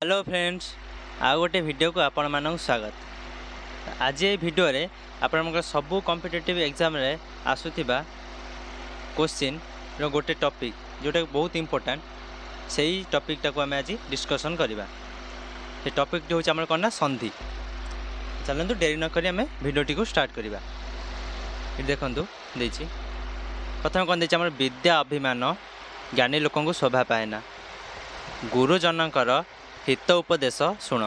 Hello friends, ଆଉ ଗୋଟେ ଭିଡ଼ିଓକୁ ଆପଣମାନଙ୍କୁ ସ୍ୱାଗତ। ଆଜି ଏଇ ଭିଡ଼ିଓରେ ଆପଣଙ୍କର ସବୁ କମ୍ପିଟେଟିଭ୍ ଏକ୍ଜାମ୍ରେ ଆସୁଥିବା କୋଶ୍ଚିନ୍ର ଗୋଟେ ଟପିକ୍ ଯେଉଁଟାକି ବହୁତ ଇମ୍ପୋର୍ଟାଣ୍ଟ, ସେଇ ଟପିକ୍ଟାକୁ ଆମେ ଆଜି ଡିସ୍କସନ୍ କରିବା। ସେ ଟପିକ୍ଟି ହେଉଛି ଆମର କ'ଣ ନା ସନ୍ଧି। ଚାଲନ୍ତୁ ଡେରି ନକରି ଆମେ ଭିଡ଼ିଓଟିକୁ ଷ୍ଟାର୍ଟ କରିବା। ଏଠି ଦେଖନ୍ତୁ ଦେଇଛି, ପ୍ରଥମେ କ'ଣ ଦେଇଛି ଆମର ବିଦ୍ୟା ଅଭିମାନ ଜ୍ଞାନୀ ଲୋକଙ୍କୁ ଶୋଭା ପାଏ ନା। ଗୁରୁଜନଙ୍କର ହିତ ଉପଦେଶ ଶୁଣ।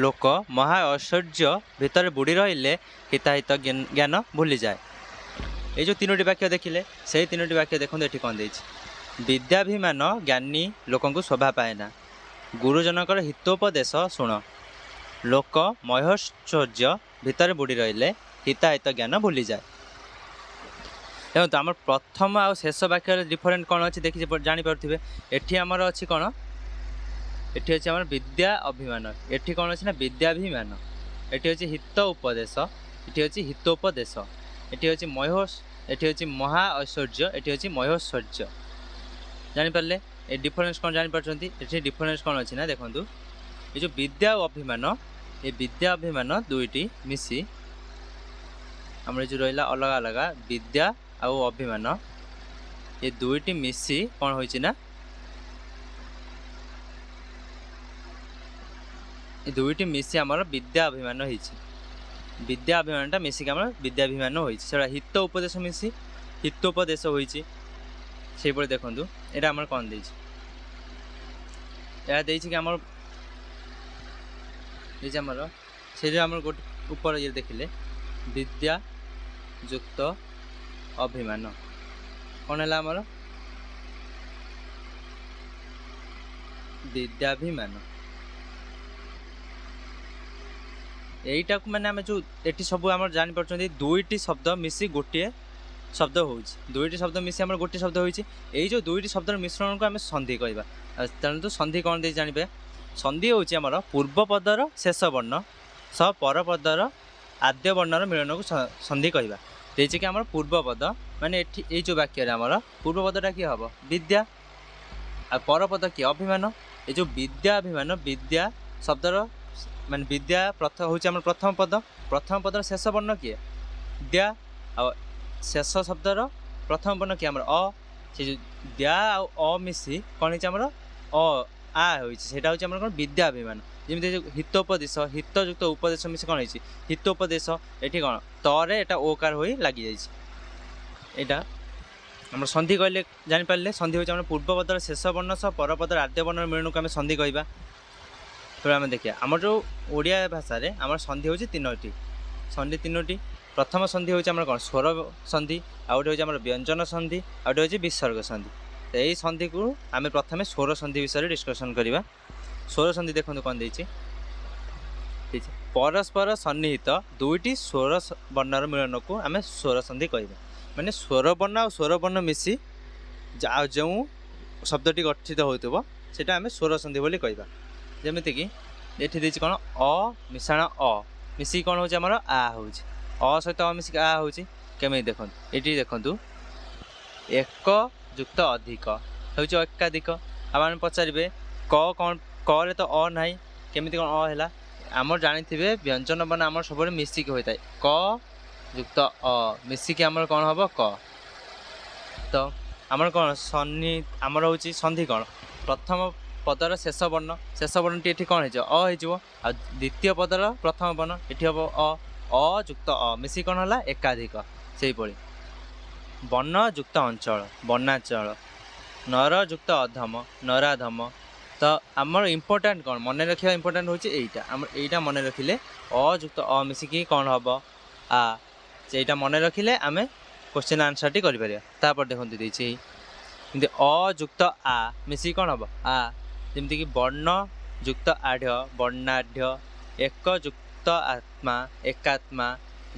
ଲୋକ ମହା ଐଶ୍ୱର୍ଯ୍ୟ ଭିତରେ ବୁଡ଼ି ରହିଲେ ହିତାହିତ ଜ୍ଞାନ ଭୁଲିଯାଏ। ଏଇ ଯେଉଁ ତିନୋଟି ବାକ୍ୟ ଦେଖିଲେ, ସେଇ ତିନୋଟି ବାକ୍ୟ ଦେଖନ୍ତୁ ଏଠି କ'ଣ ଦେଇଛି। ବିଦ୍ୟାଭିମାନ ଜ୍ଞାନୀ ଲୋକଙ୍କୁ ଶୋଭା ପାଏ ନା। ଗୁରୁଜନଙ୍କର ହିତୋପଦେଶ ଶୁଣ। ଲୋକ ମହୈଶ୍ୱର୍ଯ୍ୟ ଭିତରେ ବୁଡ଼ି ରହିଲେ ହିତାହିତ ଜ୍ଞାନ ଭୁଲିଯାଏ। ଦେଖନ୍ତୁ ଆମର ପ୍ରଥମ ଆଉ ଶେଷ ବାକ୍ୟରେ ଡିଫରେଣ୍ଟ କ'ଣ ଅଛି ଦେଖି ଜାଣିପାରୁଥିବେ। ଏଠି ଆମର ଅଛି କ'ଣ, ଏଠି ଅଛି ଆମର ବିଦ୍ୟା ଅଭିମାନ, ଏଠି କ'ଣ ଅଛି ନା ବିଦ୍ୟାଭିମାନ, ଏଠି ଅଛି ହିତ ଉପଦେଶ, ଏଠି ଅଛି ହିତୋପଦେଶ, ଏଠି ଅଛି ମହୋ, ଏଠି ଅଛି ମହା ଐଶ୍ୱର୍ଯ୍ୟ, ଏଠି ଅଛି ମହୈଶ୍ୱର୍ଯ୍ୟ। ଜାଣିପାରିଲେ ଏ ଡିଫରେନ୍ସ କ'ଣ ଜାଣିପାରୁଛନ୍ତି? ଏଠି ଡିଫରେନ୍ସ କ'ଣ ଅଛି ନା ଦେଖନ୍ତୁ, ଏ ଯେଉଁ ବିଦ୍ୟା ଓ ଅଭିମାନ, ଏ ବିଦ୍ୟା ଅଭିମାନ ଦୁଇଟି ମିଶି ଆମର ଏ ଯେଉଁ ରହିଲା ଅଲଗା ଅଲଗା ବିଦ୍ୟା ଆଉ ଅଭିମାନ, ଏ ଦୁଇଟି ମିଶି କ'ଣ ହୋଇଛି ନା ଏ ଦୁଇଟି ମିଶି ଆମର ବିଦ୍ୟା ଅଭିମାନ ହେଇଛି। ବିଦ୍ୟା ଅଭିମାନଟା ମିଶିକି ଆମର ବିଦ୍ୟାଭିମାନ ହୋଇଛି। ସେଟା ହିତ ଉପଦେଶ ମିଶି ହିତୋପଦେଶ ହୋଇଛି। ସେଇଭଳି ଦେଖନ୍ତୁ ଏଇଟା ଆମର କ'ଣ ଦେଇଛି, ଏହା ଦେଇଛି କି ଆମର ଦେଇଛି ଆମର ସେ ଯେଉଁ ଆମର ଗୋଟେ ଉପର ଇଏ ଦେଖିଲେ ବିଦ୍ୟା ଯୁକ୍ତ ଅଭିମାନ କ'ଣ ହେଲା ଆମର ବିଦ୍ୟାଭିମାନ। ଏଇଟାକୁ ମାନେ ଆମେ ଯେଉଁ ଏଠି ସବୁ ଆମର ଜାଣିପାରୁଛନ୍ତି ଦୁଇଟି ଶବ୍ଦ ମିଶି ଗୋଟିଏ ଶବ୍ଦ ହେଉଛି, ଦୁଇଟି ଶବ୍ଦ ମିଶି ଆମର ଗୋଟିଏ ଶବ୍ଦ ହୋଇଛି। ଏଇ ଯେଉଁ ଦୁଇଟି ଶବ୍ଦର ମିଶ୍ରଣକୁ ଆମେ ସନ୍ଧି କହିବା। ତେଣୁ ତ ସନ୍ଧି କ'ଣ ଦେଇ ଜାଣିବେ, ସନ୍ଧି ହେଉଛି ଆମର ପୂର୍ବ ପଦର ଶେଷ ବର୍ଣ୍ଣ ସହ ପରପଦର ଆଦ୍ୟ ବର୍ଣ୍ଣର ମିଳନକୁ ସନ୍ଧି କହିବା। ଦେଇଛି କି ଆମର ପୂର୍ବ ପଦ ମାନେ ଏଠି ଏଇ ଯେଉଁ ବାକ୍ୟରେ ଆମର ପୂର୍ବ ପଦଟା କିଏ ହେବ ବିଦ୍ୟା, ଆଉ ପରପଦ କିଏ ଅଭିମାନ। ଏ ଯେଉଁ ବିଦ୍ୟା ଅଭିମାନ, ବିଦ୍ୟା ଶବ୍ଦର ମାନେ ବିଦ୍ୟା ପ୍ରଥମ ହେଉଛି ଆମର ପ୍ରଥମ ପଦ, ପ୍ରଥମ ପଦର ଶେଷ ବର୍ଣ୍ଣ କିଏ ଦ୍ୟା, ଆଉ ଶେଷ ଶବ୍ଦର ପ୍ରଥମ ବର୍ଣ୍ଣ କିଏ ଆମର ଅ। ସେ ଯେଉଁ ଦ୍ୟା ଆଉ ଅ ମିଶି କ'ଣ ହେଇଛି ଆମର ଅ ଆ ହୋଇଛି, ସେଇଟା ହେଉଛି ଆମର କ'ଣ ବିଦ୍ୟା ଅଭିମାନ। ଯେମିତି ହିତୋପଦେଶ, ହିତଯୁକ୍ତ ଉପଦେଶ ମିଶି କ'ଣ ହେଇଛି ହିତୋପଦେଶ, ଏଠି କ'ଣ ତରେ ଏଇଟା ଓକାର ହୋଇ ଲାଗିଯାଇଛି। ଏଇଟା ଆମର ସନ୍ଧି କହିଲେ ଜାଣିପାରିଲେ, ସନ୍ଧି ହେଉଛି ଆମର ପୂର୍ବ ପଦର ଶେଷ ବର୍ଣ୍ଣ ସହ ପରପଦର ଆଦ୍ୟ ବର୍ଣ୍ଣର ମିଳନକୁ ଆମେ ସନ୍ଧି କହିବା। ତେଣୁ ଆମେ ଦେଖିବା ଆମର ଯେଉଁ ଓଡ଼ିଆ ଭାଷାରେ ଆମର ସନ୍ଧି ହେଉଛି ତିନୋଟି, ସନ୍ଧି ତିନୋଟି। ପ୍ରଥମ ସନ୍ଧି ହେଉଛି ଆମର କ'ଣ ସ୍ୱର ସନ୍ଧି, ଆଉ ଗୋଟେ ହେଉଛି ଆମର ବ୍ୟଞ୍ଜନ ସନ୍ଧି, ଆଉ ଗୋଟେ ହେଉଛି ବିସର୍ଗ ସନ୍ଧି। ତ ଏଇ ସନ୍ଧିକୁ ଆମେ ପ୍ରଥମେ ସ୍ୱର ସନ୍ଧି ବିଷୟରେ ଡିସ୍କସନ୍ କରିବା। ସ୍ୱର ସନ୍ଧି ଦେଖନ୍ତୁ କ'ଣ ଦେଇଛି, ପରସ୍ପର ସନ୍ନିହିତ ଦୁଇଟି ସ୍ୱର ବର୍ଣ୍ଣର ମିଳନକୁ ଆମେ ସ୍ୱର ସନ୍ଧି କହିବା। ମାନେ ସ୍ୱର ବର୍ଣ୍ଣ ଆଉ ସ୍ୱର ବର୍ଣ୍ଣ ମିଶି ଯେଉଁ ଶବ୍ଦଟି ଗଠିତ ହେଉଥିବ ସେଇଟା ଆମେ ସ୍ୱର ସନ୍ଧି ବୋଲି କହିବା। ଯେମିତିକି ଏଠି ଦେଇଛି କ'ଣ ଅ ମିଶାଣ ଅ ମିଶିକି କ'ଣ ହେଉଛି ଆମର ଆ ହେଉଛି, ଅ ସହିତ ଅ ମିଶିକି ଆ ହେଉଛି। କେମିତି ଦେଖନ୍ତୁ ଏଠି ଦେଖନ୍ତୁ ଏକ ଯୁକ୍ତ ଅଧିକ ହେଉଛି ଏକାଧିକ। ଆପଣ ପଚାରିବେ କ କ'ଣ, କରେ ତ ଅ ନାହିଁ, କେମିତି କ'ଣ ଅ ହେଲା? ଆମର ଜାଣିଥିବେ ବ୍ୟଞ୍ଜନ ବର୍ଣ୍ଣ ଆମର ସବୁବେଳେ ମିଶିକି ହୋଇଥାଏ, କ ଯୁକ୍ତ ଅ ମିଶିକି ଆମର କ'ଣ ହେବ କ। ତ ଆମର କ'ଣ ସନ୍ଧି, ଆମର ହେଉଛି ସନ୍ଧି କ'ଣ ପ୍ରଥମ ପଦର ଶେଷ ବର୍ଣ୍ଣ, ଶେଷ ବର୍ଣ୍ଣଟି ଏଠି କ'ଣ ହେଇଯିବ ଅ ହେଇଯିବ, ଆଉ ଦ୍ୱିତୀୟ ପଦର ପ୍ରଥମ ବର୍ଣ୍ଣ ଏଠି ହେବ ଅ, ଅ ଯୁକ୍ତ ଅ ମିଶିକି କ'ଣ ହେଲା ଏକାଧିକ। ସେଇଭଳି ବର୍ଣ୍ଣ ଯୁକ୍ତ ଅଞ୍ଚଳ ବର୍ଣ୍ଣାଞ୍ଚଳ, ନର ଯୁକ୍ତ ଅଧମ ନରାଧମ। ତ ଆମର ଇମ୍ପୋର୍ଟାଣ୍ଟ କ'ଣ ମନେ ରଖିବା ଇମ୍ପୋର୍ଟାଣ୍ଟ ହେଉଛି ଏଇଟା, ଆମର ଏଇଟା ମନେ ରଖିଲେ ଅ ଯୁକ୍ତ ଅ ମିଶିକି କ'ଣ ହେବ ଆ, ସେଇଟା ମନେ ରଖିଲେ ଆମେ କୋଶ୍ଚିନ୍ ଆନ୍ସର୍ଟି କରିପାରିବା। ତାପରେ ଦେଖନ୍ତୁ ଦେଇଛି ଯେମିତି ଅ ଯୁକ୍ତ ଆ ମିଶିକି କ'ଣ ହେବ ଆ, ଯେମିତିକି ବର୍ଣ୍ଣ ଯୁକ୍ତ ଆଢ଼୍ୟ ବର୍ଣ୍ଣାଢ଼୍ୟ, ଏକ ଯୁକ୍ତ ଆତ୍ମା ଏକାତ୍ମା,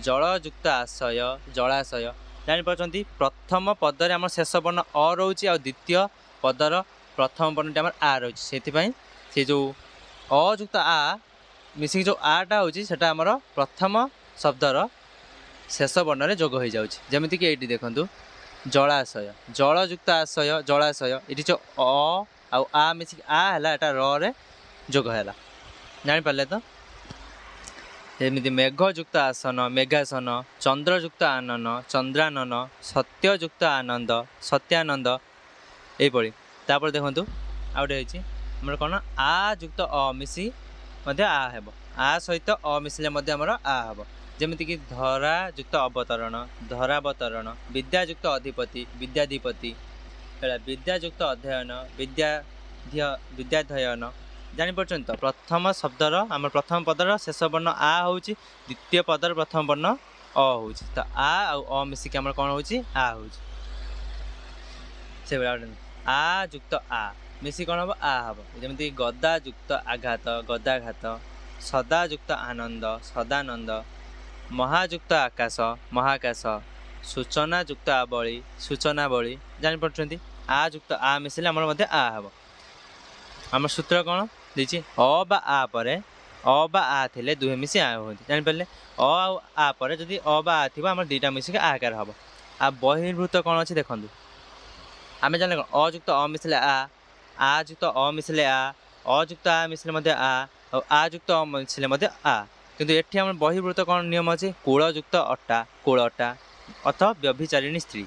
ଜଳ ଯୁକ୍ତ ଆଶୟ ଜଳାଶୟ। ଜାଣିପାରୁଛନ୍ତି ପ୍ରଥମ ପଦରେ ଆମର ଶେଷ ବର୍ଣ୍ଣ ଅ ରହୁଛି, ଆଉ ଦ୍ୱିତୀୟ ପଦର ପ୍ରଥମ ବର୍ଣ୍ଣଟି ଆମର ଆ ରହୁଛି। ସେଥିପାଇଁ ସେ ଯେଉଁ ଅ ଯୁକ୍ତ ଆ ମିଶିକି ଯେଉଁ ଆଟା ହେଉଛି ସେଟା ଆମର ପ୍ରଥମ ଶବ୍ଦର ଶେଷ ବର୍ଣ୍ଣରେ ଯୋଗ ହୋଇଯାଉଛି। ଯେମିତିକି ଏଇଠି ଦେଖନ୍ତୁ ଜଳାଶୟ, ଜଳଯୁକ୍ତ ଆଶୟ ଜଳାଶୟ, ଏଠି ଯେଉଁ ଅ ଆଉ ଆ ମିଶିକି ଆ ହେଲା, ଏଟା ରରେ ଯୋଗ ହେଲା। ଜାଣିପାରିଲେ ତ? ଯେମିତି ମେଘଯୁକ୍ତ ଆସନ ମେଘାସନ, ଚନ୍ଦ୍ରଯୁକ୍ତ ଆନନ ଚନ୍ଦ୍ରାନନ, ସତ୍ୟଯୁକ୍ତ ଆନନ୍ଦ ସତ୍ୟାନନ୍ଦ, ଏଇଭଳି। ତାପରେ ଦେଖନ୍ତୁ ଆଉ ଗୋଟେ ହେଇଛି ଆମର କ'ଣ, ଆ ଯୁକ୍ତ ଅ ମିଶି ମଧ୍ୟ ଆ ହେବ। ଆ ସହିତ ଅ ମିଶିଲେ ମଧ୍ୟ ଆମର ଆ ହେବ। ଯେମିତିକି ଧରା ଯୁକ୍ତ ଅବତରଣ ଧରାବତରଣ, ବିଦ୍ୟାଯୁକ୍ତ ଅଧିପତି ବିଦ୍ୟାଧିପତି, ହେଲା ବିଦ୍ୟାଯୁକ୍ତ ଅଧ୍ୟୟନ ବିଦ୍ୟାଧ୍ୟୟନ। ଜାଣିପାରୁଛନ୍ତି ତ? ପ୍ରଥମ ଶବ୍ଦର ଆମର ପ୍ରଥମ ପଦର ଶେଷ ବର୍ଣ୍ଣ ଆ ହେଉଛି, ଦ୍ୱିତୀୟ ପଦର ପ୍ରଥମ ବର୍ଣ୍ଣ ଅ ହେଉଛି। ତ ଆ ଆଉ ଅ ମିଶିକି ଆମର କ'ଣ ହେଉଛି? ଆ ହେଉଛି। ସେଇଭଳିଆ ଆ ଯୁକ୍ତ ଆ ମିଶି କ'ଣ ହେବ? ଆ ହେବ। ଯେମିତି ଗଦା ଯୁକ୍ତ ଆଘାତ ଗଦାଘାତ, ସଦା ଯୁକ୍ତ ଆନନ୍ଦ ସଦାନନ୍ଦ, ମହାଯୁକ୍ତ ଆକାଶ ମହାକାଶ, ସୂଚନା ଯୁକ୍ତ ଆବଳି ସୂଚନାବଳୀ। ଜାଣିପାରୁଛନ୍ତି? ଆ ଯୁକ୍ତ ଆ ମିଶିଲେ ଆମର ମଧ୍ୟ ଆ ହେବ। ଆମ ସୂତ୍ର କ'ଣ ଦେଇଛି? ଅ ବା ଆ ପରେ ଅ ବା ଆ ଥିଲେ ଦୁହେଁ ମିଶି ଆ ହୁଅନ୍ତି। ଜାଣିପାରିଲେ? ଅ ଆଉ ଆ ପରେ ଯଦି ଅ ବା ଆ ଥିବ, ଆମର ଦୁଇଟା ମିଶିକି ଆ ଆକାର ହେବ। ଆଉ ବହିର୍ଭୂତ କ'ଣ ଅଛି ଦେଖନ୍ତୁ। ଆମେ ଜାଣିଲେ କ'ଣ? ଅ ଯୁକ୍ତ ଅ ମିଶିଲେ ଆ, ଆ ଯୁକ୍ତ ଅ ମିଶିଲେ ଆ, ଅ ଯୁକ୍ତ ଆ ମିଶିଲେ ମଧ୍ୟ ଆ, ଆଉ ଆ ଯୁକ୍ତ ଅ ମିଶିଲେ ମଧ୍ୟ ଆ। କିନ୍ତୁ ଏଠି ଆମର ବହିର୍ଭୂତ କ'ଣ ନିୟମ ଅଛି? କୂଳଯୁକ୍ତ ଅଟା କୂଳଟା, ଅଥ ବ୍ୟଭିଚାରିଣୀ ସ୍ତ୍ରୀ,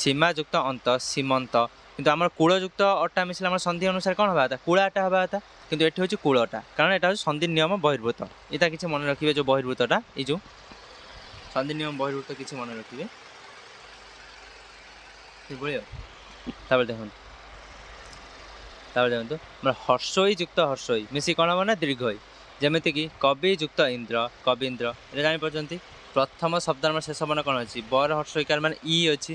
ସୀମାଯୁକ୍ତ ଅନ୍ତ ସୀମନ୍ତ। କିନ୍ତୁ ଆମର କୂଳଯୁକ୍ତ ଅଟା ମିଶିଲେ ଆମର ସନ୍ଧି ଅନୁସାରେ କ'ଣ ହେବା କଥା? କୂଳାଟା ହେବା କଥା। କିନ୍ତୁ ଏଠି ହେଉଛି କୂଳଟା, କାରଣ ଏଟା ହେଉଛି ସନ୍ଧି ନିୟମ ବହିର୍ଭୂତ। ଏଇଟା କିଛି ମନେ ରଖିବେ, ଯେଉଁ ବହିର୍ଭୂତଟା, ଏଇ ଯେଉଁ ସନ୍ଧି ନିୟମ ବହିର୍ଭୂତ କିଛି ମନେ ରଖିବେ ସେଇଭଳି ଆଉ। ତାପରେ ଦେଖନ୍ତୁ, ତାପରେ ଦେଖନ୍ତୁ ଆମର ହର୍ଷଇ ଯୁକ୍ତ ହର୍ଷଇ ମିଶି କ'ଣ ହେବ ନା ଦୀର୍ଘଇ। ଯେମିତିକି କବି ଯୁକ୍ତ ଇନ୍ଦ୍ର କବୀନ୍ଦ୍ର। ଏଇଟା ଜାଣିପାରୁଛନ୍ତି? ପ୍ରଥମ ଶବ୍ଦ ଆମର ଶେଷ ବର୍ଣ୍ଣ କ'ଣ ଅଛି? ବର ହର୍ଷଇକାର ମାନେ ଇ ଅଛି।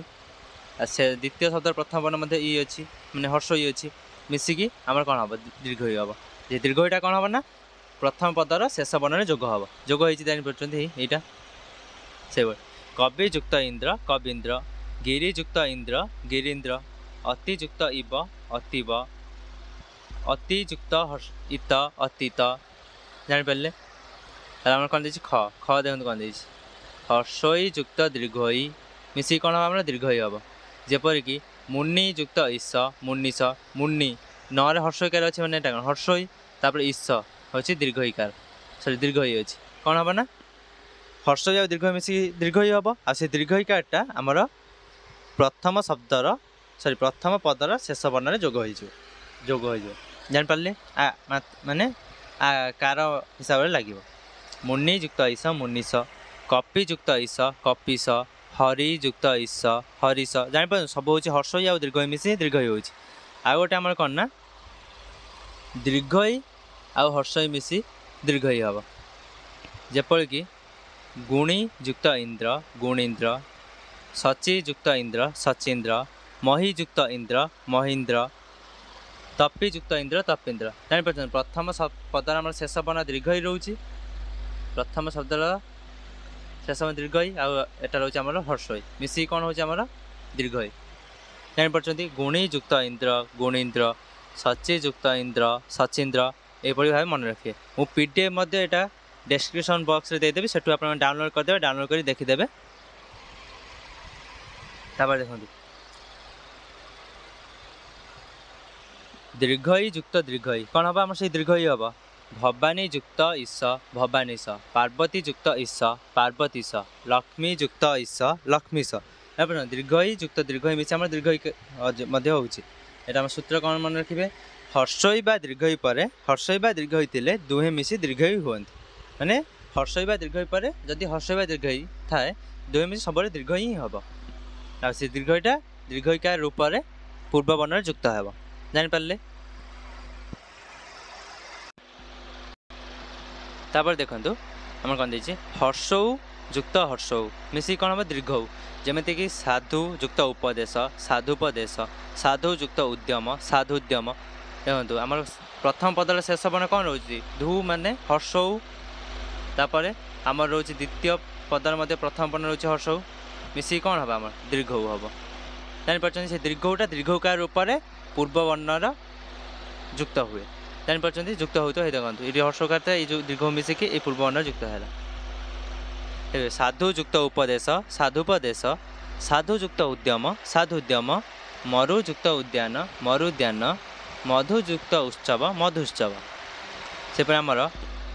ଆଉ ସେ ଦ୍ୱିତୀୟ ଶବ୍ଦର ପ୍ରଥମ ବର୍ଣ୍ଣ ମଧ୍ୟ ଇ ଅଛି, ମାନେ ହର୍ଷଇ ଅଛି। ମିଶିକି ଆମର କ'ଣ ହେବ? ଦୀର୍ଘଇ ହେବ। ଯେ ଦୀର୍ଘଇଟା କ'ଣ ହେବ ନା ପ୍ରଥମ ପଦର ଶେଷ ବର୍ଣ୍ଣରେ ଯୋଗ ହେବ। ଯୋଗ ହେଇଛି, ଜାଣିପାରୁଛନ୍ତି ଏଇଟା? ସେଇଭଳି କବି ଯୁକ୍ତ ଇନ୍ଦ୍ର କବୀନ୍ଦ୍ର, ଗିରି ଯୁକ୍ତ ଇନ୍ଦ୍ର ଗିରୀନ୍ଦ୍ର, ଅତିଯୁକ୍ତ ଇବ ଅତୀବ, ଅତିଯୁକ୍ତ ଇତ ଅତୀତ। ଜାଣିପାରିଲେ? ତାହେଲେ ଆମର କ'ଣ ଦେଇଛି? ଖ ଖ ଦେଖନ୍ତୁ କ'ଣ ଦେଇଛି। ହର୍ଷଇ ଯୁକ୍ତ ଦୀର୍ଘଇ ମିଶିକି କ'ଣ ହେବ? ଆମର ଦୀର୍ଘଇ ହେବ। ଯେପରିକି ମୁନି ଯୁକ୍ତ ଈଶ ମୁନିଷ। ମୁନି ନରେ ହର୍ଷଇକାର ଅଛି, ମାନେ ଏଇଟା କ'ଣ ହର୍ଷଇ, ତାପରେ ଈଶ ହେଉଛି ଦୀର୍ଘଇକାର, ସରି ଦୀର୍ଘଇ ଅଛି। କ'ଣ ହେବ ନା ହର୍ଷଇ ଆଉ ଦୀର୍ଘ ମିଶିକି ଦୀର୍ଘଇ ହେବ। ଆଉ ସେ ଦୀର୍ଘଇକାରଟା ଆମର ପ୍ରଥମ ଶବ୍ଦର ସରି ପ୍ରଥମ ପଦର ଶେଷ ବର୍ଣ୍ଣରେ ଯୋଗ ହେଇଯିବ, ଯୋଗ ହେଇଯିବ। ଜାଣିପାରିଲେ? ଆ ମାନେ ଆ କାର ହିସାବରେ ଲାଗିବ। ମୁନି ଯୁକ୍ତ ଈଶ ମୁନିଷ, କପି ଯୁକ୍ତ ଈଶ କପିଶ, ହରି ଯୁକ୍ତ ଈଶ ହରିଶ। ଜାଣିପାରୁଛନ୍ତି? ସବୁ ହେଉଛି ହର୍ଷଇ ଆଉ ଦୀର୍ଘଇ ମିଶି ଦୀର୍ଘଇ ହେଉଛି। ଆଉ ଗୋଟେ ଆମର କ'ଣ ନା ଦୀର୍ଘଇ ଆଉ ହର୍ଷଇ ମିଶି ଦୀର୍ଘଇ ହେବ। ଯେପରିକି ଗୁଣି ଯୁକ୍ତ ଇନ୍ଦ୍ର ଗୁଣୀନ୍ଦ୍ର, ସଚି ଯୁକ୍ତ ଇନ୍ଦ୍ର ସଚୀନ୍ଦ୍ର, ମହି ଯୁକ୍ତ ଇନ୍ଦ୍ର ମହୀନ୍ଦ୍ର, ତପି ଯୁକ୍ତ ଇନ୍ଦ୍ର ତପୀନ୍ଦ୍ର। ଜାଣିପାରୁଛନ୍ତି? ପ୍ରଥମ ପଦର ଆମର ଶେଷ ବର୍ଣ୍ଣ ଦୀର୍ଘଇ ରହୁଛି, ପ୍ରଥମ ଶବ୍ଦର ଶେଷ ବର୍ଣ୍ଣ ଦୀର୍ଘଇ, ଆଉ ଏଟା ରହୁଛି ଆମର ହର୍ଷଇ, ମିଶିକି କ'ଣ ହେଉଛି ଆମର ଦୀର୍ଘଇ। ଜାଣିପାରୁଛନ୍ତି? ଗୁଣି ଯୁକ୍ତ ଇନ୍ଦ୍ର ଗୁଣୀନ୍ଦ୍ର, ସଚି ଯୁକ୍ତ ଇନ୍ଦ୍ର ସଚୀନ୍ଦ୍ର। ଏଇଭଳି ଭାବେ ମନେ ରଖିବେ। ମୁଁ PDF ମଧ୍ୟ ଏଇଟା ଡେସ୍କ୍ରିପସନ୍ ବକ୍ସରେ ଦେଇଦେବି, ସେଠୁ ଆପଣ ଡାଉନଲୋଡ଼ କରିଦେବେ, ଡାଉନଲୋଡ଼ କରି ଦେଖିଦେବେ। ତାପରେ ଦେଖନ୍ତୁ ଦୀର୍ଘଇ ଯୁକ୍ତ ଦୀର୍ଘଇ କ'ଣ ହେବ? ଆମର ସେଇ ଦୀର୍ଘଇ ହେବ। ଭବାନୀ ଯୁକ୍ତ ଈଶ ଭବାନୀଶ, ପାର୍ବତୀ ଯୁକ୍ତ ଈଶ ପାର୍ବତୀଶ, ଲକ୍ଷ୍ମୀ ଯୁକ୍ତ ଈଶ ଲକ୍ଷ୍ମୀଶ। ତାପରେ ଦୀର୍ଘଇ ଯୁକ୍ତ ଦୀର୍ଘଇ ମିଶି ଆମର ଦୀର୍ଘଇ ମଧ୍ୟ ହେଉଛି। ଏଇଟା ଆମ ସୂତ୍ର କ'ଣ ମନେ ରଖିବେ? ହର୍ଷଇ ବା ଦୀର୍ଘଇ ପରେ ହର୍ଷଇ ବା ଦୀର୍ଘଇ ଥିଲେ ଦୁହେଁ ମିଶି ଦୀର୍ଘଇ ହୁଅନ୍ତି। ମାନେ ହର୍ଷଇ ବା ଦୀର୍ଘଇ ପରେ ଯଦି ହର୍ଷଇ ବା ଦୀର୍ଘଇ ଥାଏ, ଦୁହେଁ ମିଶି ସବୁବେଳେ ଦୀର୍ଘଇ ହିଁ ହେବ। ଆଉ ସେ ଦୀର୍ଘଇଟା ଦୀର୍ଘଇକାର ରୂପରେ ପୂର୍ବ ବର୍ଣ୍ଣରେ ଯୁକ୍ତ ହେବ। ଜାଣିପାରିଲେ? ତାପରେ ଦେଖନ୍ତୁ ଆମର କ'ଣ ଦେଇଛି। ହର୍ଷଉ ଯୁକ୍ତ ହର୍ଷଉ ମିଶିକି କ'ଣ ହେବ? ଦୀର୍ଘଉ। ଯେମିତିକି ସାଧୁ ଯୁକ୍ତ ଉପଦେଶ ସାଧୁପଦେଶ, ସାଧୁ ଯୁକ୍ତ ଉଦ୍ୟମ ସାଧୁଦ୍ୟମ। ଦେଖନ୍ତୁ ଆମର ପ୍ରଥମ ପଦର ଶେଷ ବର୍ଣ୍ଣ କ'ଣ ରହୁଛି? ଧୁ, ମାନେ ହର୍ଷଉ। ତାପରେ ଆମର ରହୁଛି ଦ୍ୱିତୀୟ ପଦର ମଧ୍ୟ ପ୍ରଥମ ବର୍ଣ୍ଣ ରହୁଛି ହର୍ଷଉ, ମିଶିକି କ'ଣ ହେବ? ଆମର ଦୀର୍ଘଉ ହେବ। ଜାଣିପାରୁଛନ୍ତି? ସେ ଦୀର୍ଘଉଟା ଦୀର୍ଘକାର ରୂପରେ ପୂର୍ବ ବର୍ଣ୍ଣର ଯୁକ୍ତ ହୁଏ। ଜାଣିପାରୁଛନ୍ତି? ଯୁକ୍ତ ହେଉଥିବ। ହେଇ ଦେଖନ୍ତୁ ଏଇଠି ହର୍ଷକାର ଏଇ ଯେଉଁ ଦୀର୍ଘ ମିଶିକି ଏଇ ପୂର୍ବ ବର୍ଣ୍ଣ ଯୁକ୍ତ ହେଲା। ଏବେ ସାଧୁ ଯୁକ୍ତ ଉପଦେଶ ସାଧୁପଦେଶ, ସାଧୁ ଯୁକ୍ତ ଉଦ୍ୟମ ସାଧୁଦ୍ୟମ, ମରୁ ଯୁକ୍ତ ଉଦ୍ୟାନ ମରୁଦ୍ୟାନ, ମଧୁଯୁକ୍ତ ଉତ୍ସବ ମଧୁତ୍ସବ। ସେପରି ଆମର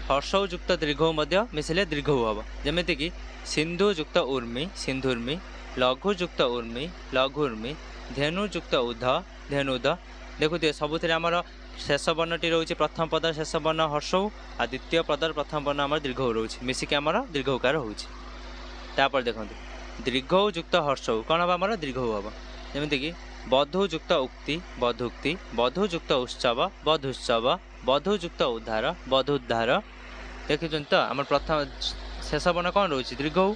ହର୍ଷଉ ଯୁକ୍ତ ଦୀର୍ଘଉ ମଧ୍ୟ ମିଶିଲେ ଦୀର୍ଘଉ ହେବ। ଯେମିତିକି ସିନ୍ଧୁ ଯୁକ୍ତ ଉର୍ମି ସିନ୍ଧୁର୍ମି, ଲଘୁ ଯୁକ୍ତ ଉର୍ମି ଲଘୁର୍ମି, ଧେନୁ ଯୁକ୍ତ ଉଧ ଧେନୁଧ। ଦେଖୁଥିବେ ସବୁଥିରେ ଆମର ଶେଷ ବର୍ଣ୍ଣଟି ରହୁଛି ପ୍ରଥମ ପଦର ଶେଷ ବର୍ଣ୍ଣ ହର୍ଷଉ, ଆଉ ଦ୍ୱିତୀୟ ପଦର ପ୍ରଥମ ବର୍ଣ୍ଣ ଆମର ଦୀର୍ଘଉ ରହୁଛି, ମିଶିକି ଆମର ଦୀର୍ଘଉକାର ହେଉଛି। ତାପରେ ଦେଖନ୍ତୁ ଦୀର୍ଘଉ ଯୁକ୍ତ ହର୍ଷଉ କ'ଣ ହେବ? ଆମର ଦୀର୍ଘଉ ହେବ। ଯେମିତିକି ବଧୁ ଯୁକ୍ତ ଉକ୍ତି ବଧୁକ୍ତି, ବଧୁ ଯୁକ୍ତ ଉତ୍ସବ ବଧୁତ୍ସବ, ବଧୁ ଯୁକ୍ତ ଉଦ୍ଧାର ବଧୁଦ୍ଧାର। ଦେଖୁଛନ୍ତି ତ ଆମର ପ୍ରଥମ ଶେଷ ବର୍ଣ୍ଣ କ'ଣ ରହୁଛି? ଦୀର୍ଘଉ,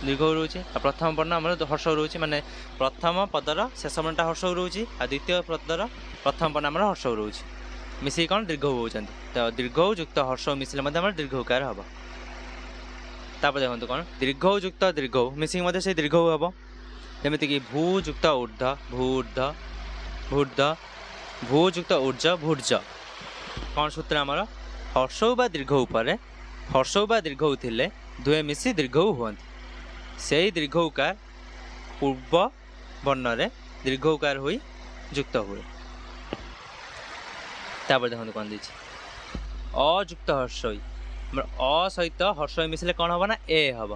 ଦୀର୍ଘଉ ରହୁଛି। ଆଉ ପ୍ରଥମ ବର୍ଣ୍ଣ ଆମର ହର୍ଷଉ ରହୁଛି, ମାନେ ପ୍ରଥମ ପଦର ଶେଷ ବର୍ଣ୍ଣଟା ହର୍ଷଉ ରହୁଛି, ଆଉ ଦ୍ୱିତୀୟ ପଦର ପ୍ରଥମ ବର୍ଣ୍ଣ ଆମର ହର୍ଷଉ ରହୁଛି, ମିଶିକି କ'ଣ ଦୀର୍ଘଉ ହେଉଛନ୍ତି। ତ ଦୀର୍ଘଉ ଯୁକ୍ତ ହର୍ଷଉ ମିଶିଲେ ମଧ୍ୟ ଆମର ଦୀର୍ଘଉକାର ହେବ। ତାପରେ ଦେଖନ୍ତୁ କ'ଣ ଦୀର୍ଘଉ ଯୁକ୍ତ ଦୀର୍ଘଉ ମିଶିକି ମଧ୍ୟ ସେଇ ଦୀର୍ଘଉ ହେବ। ଯେମିତିକି ଭୂ ଯୁକ୍ତ ଉର୍ଦ୍ଧ ଭୂର୍ଦ୍ଧ ଭୂର୍ଦ୍ଧ, ଭୂ ଯୁକ୍ତ ଉର୍ଜ ଭୂର୍ଜ। କ'ଣ ସୂତ୍ର ଆମର? ହର୍ଷଉ ବା ଦୀର୍ଘ ଉପରେ ହର୍ଷଉ ବା ଦୀର୍ଘଉ ଥିଲେ ଦୁହେଁ ମିଶି ଦୀର୍ଘଉ ହୁଅନ୍ତି, ସେଇ ଦୀର୍ଘଉକାର ପୂର୍ବ ବର୍ଣ୍ଣରେ ଦୀର୍ଘଉକାର ହୋଇ ଯୁକ୍ତ ହୁଏ। ତାପରେ ଦେଖନ୍ତୁ କ'ଣ ଦେଇଛି ଅଯୁକ୍ତ ହର୍ଷଇ। ଆମର ଅ ସହିତ ହର୍ଷଇ ମିଶିଲେ କ'ଣ ହେବ ନା ଏ ହେବ।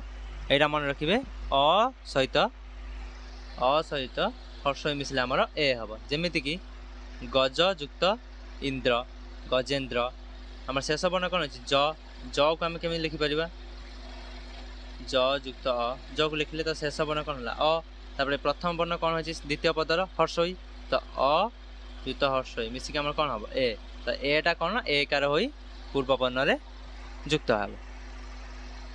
ଏଇଟା ମନେ ରଖିବେ, ଅ ସହିତ ଅ ସହିତ ହର୍ଷଇ ମିଶିଲେ ଆମର ଏ ହେବ। ଯେମିତିକି ଗଜ ଯୁକ୍ତ ଇନ୍ଦ୍ର ଗଜେନ୍ଦ୍ର। ଆମର ଶେଷ ବର୍ଣ୍ଣ କ'ଣ ଅଛି? ଜ। ଜକୁ ଆମେ କେମିତି ଲେଖିପାରିବା? ଜ ଯୁକ୍ତ ଅ, ଜକୁ ଲେଖିଲେ ତ ଶେଷ ବର୍ଣ୍ଣ କ'ଣ ହେଲା? ଅ। ତାପରେ ପ୍ରଥମ ବର୍ଣ୍ଣ କ'ଣ ହେଇଛି ଦ୍ୱିତୀୟ ପଦର? ହର୍ଷଇ। ତ ଅ ଯୁକ୍ତ ହର୍ଷଇ ମିଶିକି ଆମର କ'ଣ ହେବ? ଏ। ତ ଏଟା କ'ଣ ନା ଏକାର ହୋଇ ପୂର୍ବ ବର୍ଣ୍ଣରେ ଯୁକ୍ତ ହେବ।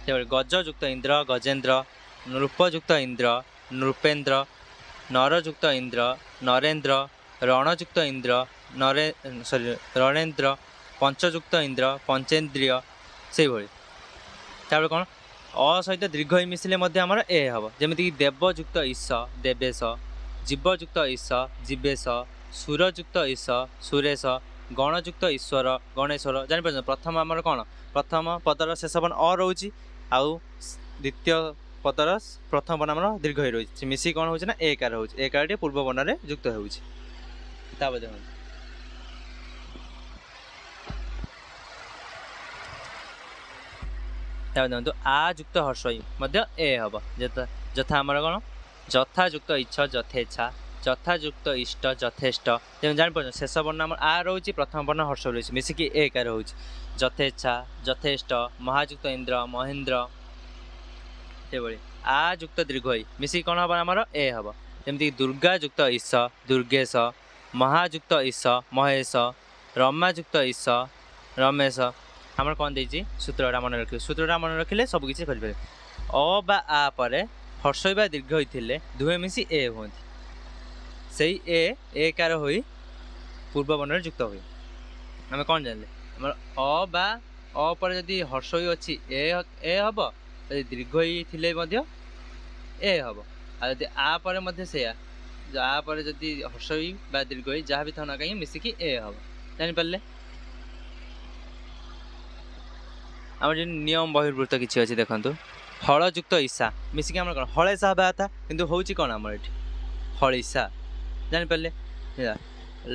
ସେଭଳି ଗଜ ଯୁକ୍ତ ଇନ୍ଦ୍ର ଗଜେନ୍ଦ୍ର, ନୃପଯୁକ୍ତ ଇନ୍ଦ୍ର ନୃପେନ୍ଦ୍ର, ନରଯୁକ୍ତ ଇନ୍ଦ୍ର ନରେନ୍ଦ୍ର, ରଣଯୁକ୍ତ ଇନ୍ଦ୍ର ନରେ ସରି ରଣେନ୍ଦ୍ର, ପଞ୍ଚଯୁକ୍ତ ଇନ୍ଦ୍ର ପଞ୍ଚେନ୍ଦ୍ରିୟ। ସେଇଭଳି ତାପରେ କ'ଣ ଅ ସହିତ ଦୀର୍ଘ ମିଶିଲେ ମଧ୍ୟ ଆମର ଏ ହେବ। ଯେମିତିକି ଦେବଯୁକ୍ତ ଈଶ ଦେବେଶ, ଜୀବଯୁକ୍ତ ଈଶ ଜୀବେଶ, ସୁରଯୁକ୍ତ ଈଶ ସୁରେଶ, ଗଣଯୁକ୍ତ ଈଶ୍ୱର ଗଣେଶ୍ୱର। ଜାଣିପାରୁଛନ୍ତି? ପ୍ରଥମ ଆମର କ'ଣ ପ୍ରଥମ ପଦର ଶେଷ ବର୍ଣ୍ଣ ଅ ରହୁଛି, ଆଉ ଦ୍ୱିତୀୟ ପଦର ପ୍ରଥମ ବର୍ଣ୍ଣ ଆମର ଦୀର୍ଘ ହୋଇ ରହୁଛି, ମିଶିକି କ'ଣ ହେଉଛି ନା ଏକାର ହେଉଛି, ଏକାରଟି ପୂର୍ବ ବର୍ଣ୍ଣରେ ଯୁକ୍ତ ହେଉଛି। ତାପରେ ଦେଖନ୍ତୁ ତାପରେ ଦେଖନ୍ତୁ ଆ ଯୁକ୍ତ ହର୍ଷଇ ମଧ୍ୟ ଏ ହେବ। ଯଥା ଆମର କ'ଣ ଯଥା ଯୁକ୍ତ ଇଚ୍ଛ ଯଥେଚ୍ଛା, ଯଥାଯୁକ୍ତ ଇଷ୍ଟ ଯଥେଷ୍ଟ। ଯେମିତି ଜାଣିପାରୁଛନ୍ତି ଶେଷ ବର୍ଣ୍ଣ ଆମର ଆ ରହୁଛି, ପ୍ରଥମ ବର୍ଣ୍ଣ ହର୍ଷ ରହୁଛି, ମିଶିକି ଏକାର ହେଉଛି। ଯଥେଚ୍ଛା ଯଥେଷ୍ଟ, ମହାଯୁକ୍ତ ଇନ୍ଦ୍ର ମହେନ୍ଦ୍ର। ସେଭଳି ଆ ଯୁକ୍ତ ଦୀର୍ଘଇ ମିଶିକି କ'ଣ ହେବ ଆମର ଏ ହେବ। ଯେମିତିକି ଦୁର୍ଗା ଯୁକ୍ତ ଈଶ ଦୁର୍ଗେଶ, ମହାଯୁକ୍ତ ଈଶ ମହେଶ, ରମାଯୁକ୍ତ ଈଶ ରମେଶ। ଆମର କ'ଣ ଦେଇଛି ସୂତ୍ରଟା ମନେ ରଖିବେ, ସୂତ୍ରଟା ମନେ ରଖିଲେ ସବୁ କିଛି କରିପାରିବେ। ଅ ବା ଆ ପରେ ହର୍ଷଇ ବା ଦୀର୍ଘ ଥିଲେ ଦୁହେଁ ମିଶି ଏ ହୁଅନ୍ତି, ସେଇ ଏ ଏକାର ହୋଇ ପୂର୍ବ ବର୍ଣ୍ଣରେ ଯୁକ୍ତ ହୁଏ। ଆମେ କ'ଣ ଜାଣିଲେ? ଆମର ଅ ବା ଅ ପରେ ଯଦି ହର୍ଷଇ ଅଛି ଏ ଏ ହେବ, ଯଦି ଦୀର୍ଘଇ ଥିଲେ ମଧ୍ୟ ଏ ହେବ। ଆଉ ଯଦି ଆ ପରେ ମଧ୍ୟ ସେଇଆ, ଆ ପରେ ଯଦି ହର୍ଷଇ ବା ଦୀର୍ଘଇ ଯାହା ବି ଥାଉ ନା କାହିଁକି ମିଶିକି ଏ ହେବ। ଜାଣିପାରିଲେ? ଆମର ଯେଉଁ ନିୟମ ବହିର୍ଭୂତ କିଛି ଅଛି ଦେଖନ୍ତୁ। ହଳଯୁକ୍ତ ଈଶା ମିଶିକି ଆମର କ'ଣ ହଳେଶା ହେବା କଥା, କିନ୍ତୁ ହେଉଛି କ'ଣ ଆମର ଏଠି ହଳିଶା। ଜାଣିପାରିଲେ?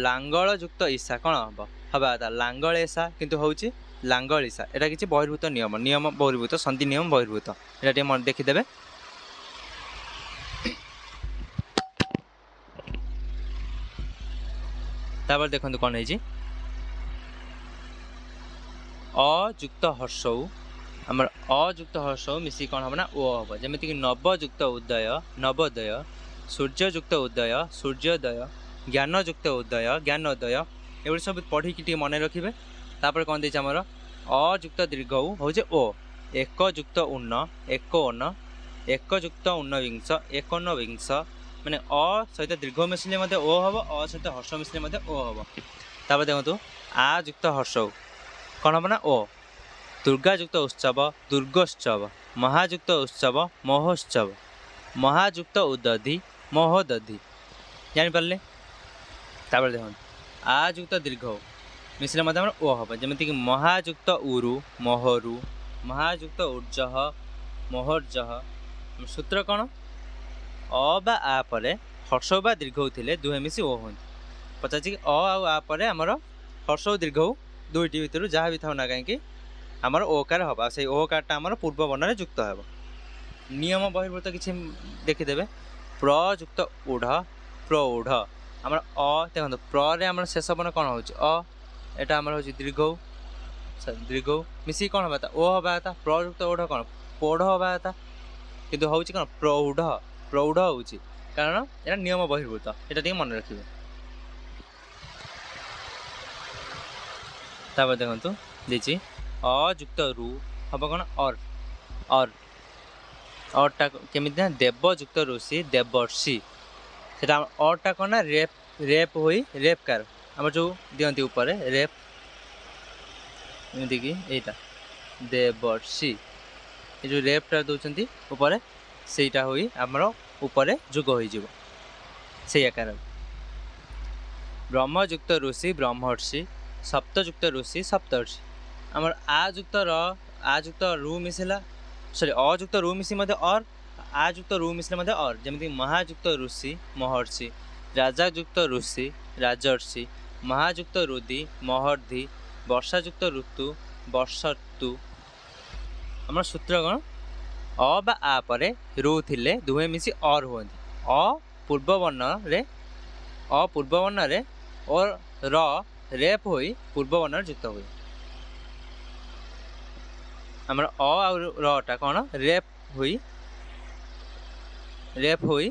ଲାଙ୍ଗଳ ଯୁକ୍ତ ଈଶା କ'ଣ ହେବ? ହେବା କଥା ଲାଙ୍ଗଳେଶା, କିନ୍ତୁ ହେଉଛି ଲାଙ୍ଗଳିଶା। ଏଇଟା କିଛି ବହିର୍ଭୂତ ନିୟମ, ନିୟମ ବହିର୍ଭୂତ ସନ୍ଧି ନିୟମ ବହିର୍ଭୂତ, ଏଇଟା ଟିକେ ମନେ ଦେଖିଦେବେ। ତାପରେ ଦେଖନ୍ତୁ କ'ଣ ହେଇଛି ଅଯୁକ୍ତ ହର୍ଷଉ। ଆମର ଅଯୁକ୍ତ ହର୍ଷଉ ମିଶିକି କ'ଣ ହେବ ନା ଓ ହେବ। ଯେମିତିକି ନବଯୁକ୍ତ ଉଦୟ ନବୋଦୟ, ସୂର୍ଯ୍ୟଯୁକ୍ତ ଉଦୟ ସୂର୍ଯ୍ୟୋଦୟ, ଜ୍ଞାନଯୁକ୍ତ ଉଦୟ ଜ୍ଞାନୋଦୟ। ଏଗୁଡ଼ି ସବୁ ପଢ଼ିକି ଟିକେ ମନେ ରଖିବେ। ତାପରେ କ'ଣ ଦେଇଛି ଆମର ଅଯୁକ୍ତ ଦୀର୍ଘଉ ହେଉଛି ଓ, ଏକ ଯୁକ୍ତ ଉନ୍ନ ଏକ ଓନ, ଏକ ଯୁକ୍ତ ଉନ୍ନବିଂଶ ଏକୋନବିଂଶ। ମାନେ ଅ ସହିତ ଦୀର୍ଘ ମିଶିଲେ ମଧ୍ୟ ଓ ହେବ, ଅ ସହିତ ହର୍ଷ ମିଶିଲେ ମଧ୍ୟ ଓ ହେବ। ତାପରେ ଦେଖନ୍ତୁ ଆ ଯୁକ୍ତ ହର୍ଷଉ କ'ଣ ହେବ ନା ଓ, ଦୁର୍ଗା ଯୁକ୍ତ ଉତ୍ସବ ଦୁର୍ଗୋତ୍ସବ, ମହାଯୁକ୍ତ ଉତ୍ସବ ମହୋତ୍ସବ, ମହାଯୁକ୍ତ ଉଦଧି ମହୋଦଧି। ଜାଣିପାରିଲେ? ତାପରେ ଦେଖନ୍ତୁ ଆ ଯୁକ୍ତ ଦୀର୍ଘ ମିଶିଲେ ମଧ୍ୟ ଆମର ଓ ହେବ। ଯେମିତିକି ମହାଯୁକ୍ତ ଉରୁ ମହରୁ, ମହାଯୁକ୍ତ ଉର୍ଜହ ମହୋର୍ଜହ। ସୂତ୍ର କ'ଣ? ଅ ବା ଆ ପରେ ହର୍ଷ ବା ଦୀର୍ଘ ଥିଲେ ଦୁହେଁ ମିଶି ଓ ହୁଅନ୍ତି। ପଚାରିଛି କି ଅ ଆଉ ଆ ପରେ ଆମର ହ୍ରସ୍ୱ ଉ ଦୀର୍ଘ ଉ ଦୁଇଟି ଭିତରୁ ଯାହା ବି ଥାଉ ନା କାହିଁକି ଆମର ଓକାର ହେବ, ଆଉ ସେଇ ଓକାରଟା ଆମର ପୂର୍ବ ବର୍ଣ୍ଣରେ ଯୁକ୍ତ ହେବ। ନିୟମ ବହିର୍ଭୂତ କିଛି ଦେଖିଦେବେ। ପ୍ର ଯୁକ୍ତ ଉଢ଼, ପ୍ରୌଢ଼। ଆମର ଅ ଦେଖନ୍ତୁ, ପ୍ରରେ ଆମର ଶେଷ ବର୍ଣ୍ଣ କ'ଣ ହେଉଛି? ଅ। ଏଇଟା ଆମର ହେଉଛି ଦୀର୍ଘ ଉ, ଦୀର୍ଘ ଉ ମିଶିକି କ'ଣ ହେବା କଥା? ଓ ହେବା କଥା। ପ୍ର ଯୁକ୍ତ ଉଢ଼ କ'ଣ? ପୋଢ଼ ହେବା କଥା, କିନ୍ତୁ ହେଉଛି କ'ଣ? ପ୍ରୌଢ଼, ପ୍ରୌଢ଼ ହେଉଛି, କାରଣ ଏଇଟା ନିୟମ ବହିର୍ଭୂତ, ଏଇଟା ଟିକେ ମନେ ରଖିବେ। ତାପରେ ଦେଖନ୍ତୁ ଦେଇଛି ଅ ଯୁକ୍ତ ରୁ ହେବ କ'ଣ? ଅର୍, ଅର୍। ଅର୍ଟା କେମିତି ନା ଦେବ ଯୁକ୍ତ ଋଷି, ଦେବର୍ଷି। ସେଟା ଅର୍ଟା କ'ଣ ନା ରେପ୍, ରେପ୍ ହୋଇ ରେପ୍ କାର ଆମର ଯେଉଁ ଦିଅନ୍ତି ଉପରେ ରେପ୍, ଏମିତିକି ଏଇଟା ଦେବର୍ଷି, ଏ ଯେଉଁ ରେପ୍ଟା ଦେଉଛନ୍ତି ଉପରେ ସେଇଟା ହୋଇ ଆମର ଉପରେ ଯୋଗ ହୋଇଯିବ ସେଇ ଆକାରରେ। ବ୍ରହ୍ମଯୁକ୍ତ ଋଷି, ବ୍ରହ୍ମର୍ଷି। ସପ୍ତଯୁକ୍ତ ଋଷି, ସପ୍ତର୍ଷି। ଆମର ଆ ଯୁକ୍ତ ର, ଆ ଯୁକ୍ତ ରୁ ମିଶିଲା, ସରି ଅ ଯୁକ୍ତ ରୁ ମିଶି ମଧ୍ୟ ଅର୍, ଆ ଯୁକ୍ତ ରୁ ମିଶିଲେ ମଧ୍ୟ ଅର୍। ଯେମିତି ମହାଯୁକ୍ତ ଋଷି, ମହର୍ଷି। ରାଜାଯୁକ୍ତ ଋଷି, ରାଜର୍ଷି। ମହାଯୁକ୍ତ ରୁଦି, ମହର୍ଦ୍ଧି। ବର୍ଷାଯୁକ୍ତ ଋତୁ, ବର୍ଷଋତୁ। ଆମର ସୂତ୍ର କ'ଣ? ଅ ବା ଆ ପରେ ରୁ ଥିଲେ ଦୁହେଁ ମିଶି ଅର୍ ହୁଅନ୍ତି। ଅ ପୂର୍ବ ବର୍ଣ୍ଣରେ, ଅ ପୂର୍ବ ବର୍ଣ୍ଣରେ ଓ ର ରେପ୍ ହୋଇ ପୂର୍ବ ବର୍ଣ୍ଣରେ ଯୁକ୍ତ ହୁଏ। ଆମର ଅ ଆଉ ରଟା କ'ଣ ରେପ୍ ହୋଇ, ରେପ୍ ହୋଇ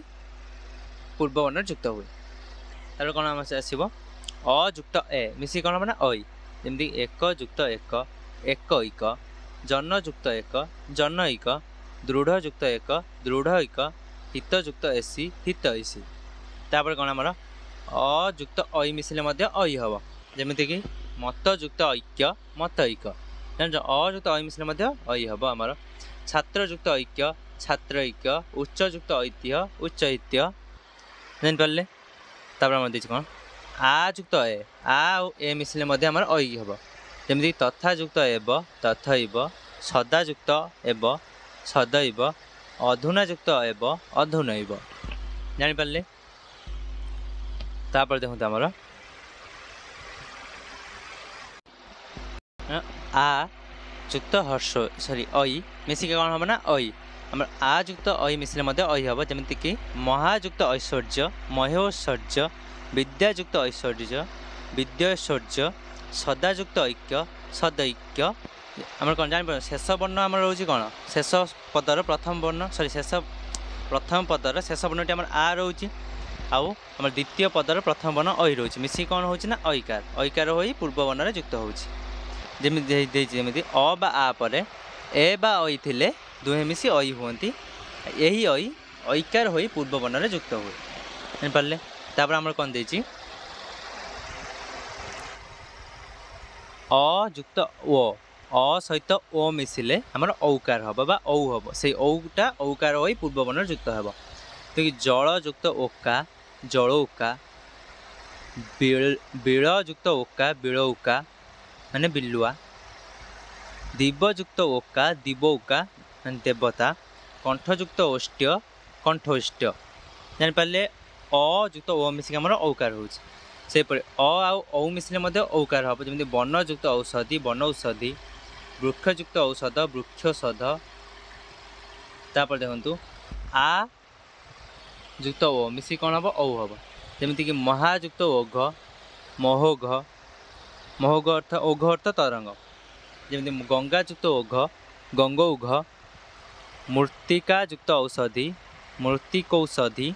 ପୂର୍ବ ବର୍ଣ୍ଣରେ ଯୁକ୍ତ ହୁଏ। ତାପରେ କ'ଣ ଆମର ଆସିବ? ଅ ଯୁକ୍ତ ଏ ମିଶିକି କ'ଣ ହେବ ନା ଐ। ଯେମିତି ଏକ ଯୁକ୍ତ ଏକ, ଏକ ଇକ। ଜନ ଯୁକ୍ତ ଏକ, ଜନୈକ। ଦୃଢ଼ ଯୁକ୍ତ ଏକ, ଦୃଢ଼ ଐକ। ହିତ ଯୁକ୍ତ ଏସି, ହିତ ଐସି। ତାପରେ କ'ଣ ଆମର ଅ ଯୁକ୍ତ ଐ ମିଶିଲେ ମଧ୍ୟ ଐ ହେବ। ଯେମିତିକି ମତ ଯୁକ୍ତ ଐକ୍ୟ, ମତ ଐକ। ଜାଣିଛ, ଅ ଯୁକ୍ତ ଐ ମିଶିଲେ ମଧ୍ୟ ଐ ହେବ ଆମର। ଛାତ୍ର ଯୁକ୍ତ ଐକ୍ୟ, ଛାତ୍ର ଐକ୍ୟ। ଉଚ୍ଚ ଯୁକ୍ତ ଐତିହ୍ୟ, ଉଚ୍ଚ ଐତିହ୍ୟ। ଜାଣିପାରିଲେ? ତାପରେ ଆମର ଦେଇଛି କ'ଣ? ଆ ଯୁକ୍ତ ଏ, ଆ ଆଉ ଏ ମିଶିଲେ ମଧ୍ୟ ଆମର ଐ ହେବ। ଯେମିତି ତଥା ଯୁକ୍ତ ଏବ, ତଥୈବ। ସଦା ଯୁକ୍ତ ଏବ, ସଦୈବ। ଅଧୁନା ଯୁକ୍ତ ଏବ, ଅଧୁନୈବ। ଜାଣିପାରିଲେ? ତାପରେ ଦେଖନ୍ତୁ ଆମର ଆ ଯୁକ୍ତ ହର୍ଷ, ସରି ଐ ମିଶିକି କ'ଣ ହେବ ନା ଐ। ଆମର ଆ ଯୁକ୍ତ ଐ ମିଶିଲେ ମଧ୍ୟ ଐ ହେବ। ଯେମିତିକି ମହାଯୁକ୍ତ ଐଶ୍ୱର୍ଯ୍ୟ, ମହୈଶ୍ୱର୍ଯ୍ୟ। ବିଦ୍ୟାଯୁକ୍ତ ଐଶ୍ୱର୍ଯ୍ୟ, ବିଦ୍ୟୈଶ୍ୱର୍ଯ୍ୟ। ସଦାଯୁକ୍ତ ଐକ୍ୟ, ସଦୈକ୍ୟ। ଆମର କ'ଣ ଜାଣିପାରୁଛୁ? ଶେଷ ବର୍ଣ୍ଣ ଆମର ରହୁଛି କ'ଣ? ଶେଷ ପଦର ପ୍ରଥମ ବର୍ଣ୍ଣ, ସରି ଶେଷ ପ୍ରଥମ ପଦର ଶେଷ ବର୍ଣ୍ଣଟି ଆମର ଆ ରହୁଛି, ଆଉ ଆମର ଦ୍ୱିତୀୟ ପଦର ପ୍ରଥମ ବର୍ଣ୍ଣ ଐ ରହୁଛି। ମିଶିକି କ'ଣ ହେଉଛି ନା ଐକାର, ଐକାର ହୋଇ ପୂର୍ବ ବର୍ଣ୍ଣରେ ଯୁକ୍ତ ହେଉଛି। ଯେମିତି ଦେଇଛି, ଯେମିତି ଅ ବା ଆ ପରେ ଏ ବା ଐ ଥିଲେ ଦୁହେଁ ମିଶି ଐ ହୁଅନ୍ତି। ଏହି ଐ ଐକାର ହୋଇ ପୂର୍ବ ବର୍ଣ୍ଣରେ ଯୁକ୍ତ ହୁଏ। ଜାଣିପାରିଲେ? ତାପରେ ଆମର କ'ଣ ଦେଇଛି? ଅ ଯୁକ୍ତ ଓ, ଅ ସହିତ ଓ ମିଶିଲେ ଆମର ଔକାର ହେବ ବା ଔ ହେବ। ସେଇ ଔଟା ଔକାର ହୋଇ ପୂର୍ବ ବର୍ଣ୍ଣରେ ଯୁକ୍ତ ହେବ। ତ ଜଳ ଯୁକ୍ତ ଓକା, ଜଳୌକା। ବିଳ ଯୁକ୍ତ ଓକା, ବିଳୌକା ମାନେ ବିଲୁଆ। ଦିବଯୁକ୍ତ ଓକା, ଦିବୌକା ମାନେ ଦେବତା। କଣ୍ଠଯୁକ୍ତ ଓଷ୍ଟ୍ୟ, କଣ୍ଠୋଷ୍ଟ୍ୟ। ଜାଣିପାରିଲେ? ଅ ଯୁକ୍ତ ଓ ମିଶିକି ଆମର ଔକାର ହେଉଛି। ସେହିପରି ଅ ଆଉ ଔ ମିଶିଲେ ମଧ୍ୟ ଔକାର ହେବ। ଯେମିତି ବନଯୁକ୍ତ ଔଷଧି, ବନୌଷଧି। ବୃକ୍ଷଯୁକ୍ତ ଔଷଧ, ବୃକ୍ଷଷଧ। ତାପରେ ଦେଖନ୍ତୁ ଆ ଯୁକ୍ତ ଓ ମିଶିକି କ'ଣ ହେବ? ଔ ହେବ। ଯେମିତିକି ମହାଯୁକ୍ତ ଓଘ, ମହୋଘ। ମହୋଘ ଅର୍ଥ, ଓଘ ଅର୍ଥ ତରଙ୍ଗ। ଯେମିତି ଗଙ୍ଗାଯୁକ୍ତ ଓଘ, ଗଙ୍ଗୌଘ। ମୂର୍ତ୍ତିକା ଯୁକ୍ତ ଔଷଧି, ମୂର୍ତ୍ତିକୌଷଧି।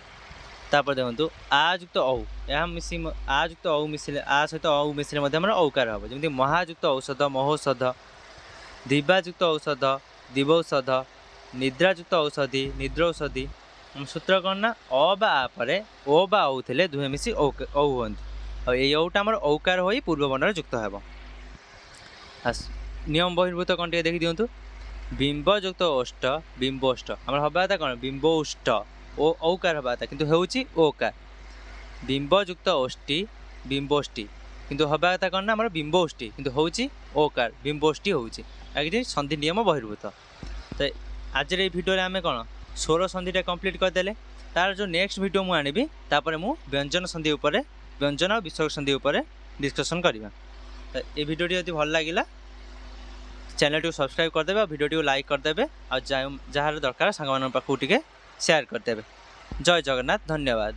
ତାପରେ ଦେଖନ୍ତୁ ଆ ଯୁକ୍ତ ଔ, ଏହା ମିଶି ଆ ଯୁକ୍ତ ଔ ମିଶିଲେ, ଆ ସହିତ ଔ ମିଶିଲେ ମଧ୍ୟ ଆମର ଔକାର ହେବ। ଯେମିତି ମହାଯୁକ୍ତ ଔଷଧ, ମହୌଷଧ। ଦିବାଯୁକ୍ତ ଔଷଧ, ଦିବୌଷଧ। ନିଦ୍ରାଯୁକ୍ତ ଔଷଧି, ନିଦ୍ରୌଷଧି। ସୂତ୍ର କ'ଣ ନା ଅ ବା ଆ ପରେ ଓ ବା ଔ ଥିଲେ ଦୁହେଁ ମିଶି ଔ ହୁଅନ୍ତି, ଆଉ ଏଇ ଔଟା ଆମର ଔକାର ହୋଇ ପୂର୍ବ ବର୍ଣ୍ଣରେ ଯୁକ୍ତ ହେବ। ନିୟମ ବହିର୍ଭୂତ କ'ଣ ଟିକେ ଦେଖିଦିଅନ୍ତୁ। ବିମ୍ବଯୁକ୍ତ ଓଷ୍ଠ, ବିମ୍ବୋଷ୍ଠ। ଆମର ହେବା କଥା କ'ଣ? ବିମ୍ବୌଷ୍ଠ, ଓ ଔକାର ହେବା କଥା, କିନ୍ତୁ ହେଉଛି ଓକାର। ବିମ୍ବଯୁକ୍ତ ଓଷ୍ଟି, ବିମ୍ବୋଷ୍ଟି, କିନ୍ତୁ ହେବା କଥା କ'ଣ ନା ଆମର ବିମ୍ବୌଷ୍ଟି, କିନ୍ତୁ ହେଉଛି ଓକାର, ବିମ୍ବୋଷ୍ଟି ହେଉଛି। ଆଉ ସନ୍ଧି ନିୟମ ବହିର୍ଭୂତ। ତ ଆଜିର ଏଇ ଭିଡ଼ିଓରେ ଆମେ କ'ଣ ସ୍ୱର ସନ୍ଧିଟା କମ୍ପ୍ଲିଟ୍ କରିଦେଲେ। ତାର ଯେଉଁ ନେକ୍ସଟ ଭିଡ଼ିଓ ମୁଁ ଆଣିବି, ତାପରେ ମୁଁ ବ୍ୟଞ୍ଜନ ସନ୍ଧି ଉପରେ ବ୍ୟଞ୍ଜନ ଆଉ ବିସର୍ଗ ସନ୍ଧି ଉପରେ ଡିସ୍କସନ୍ କରିବା। ଏ ଭିଡ଼ିଓଟି ଯଦି ଭଲ ଲାଗିଲା, ଚ୍ୟାନେଲଟିକୁ ସବସ୍କ୍ରାଇବ୍ କରିଦେବେ ଆଉ ଭିଡ଼ିଓଟିକୁ ଲାଇକ୍ କରିଦେବେ, ଆଉ ଯାହାର ଦରକାର ସାଙ୍ଗମାନଙ୍କ ପାଖକୁ ଟିକେ ସେୟାର କରିଦେବେ। ଜୟ ଜଗନ୍ନାଥ, ଧନ୍ୟବାଦ।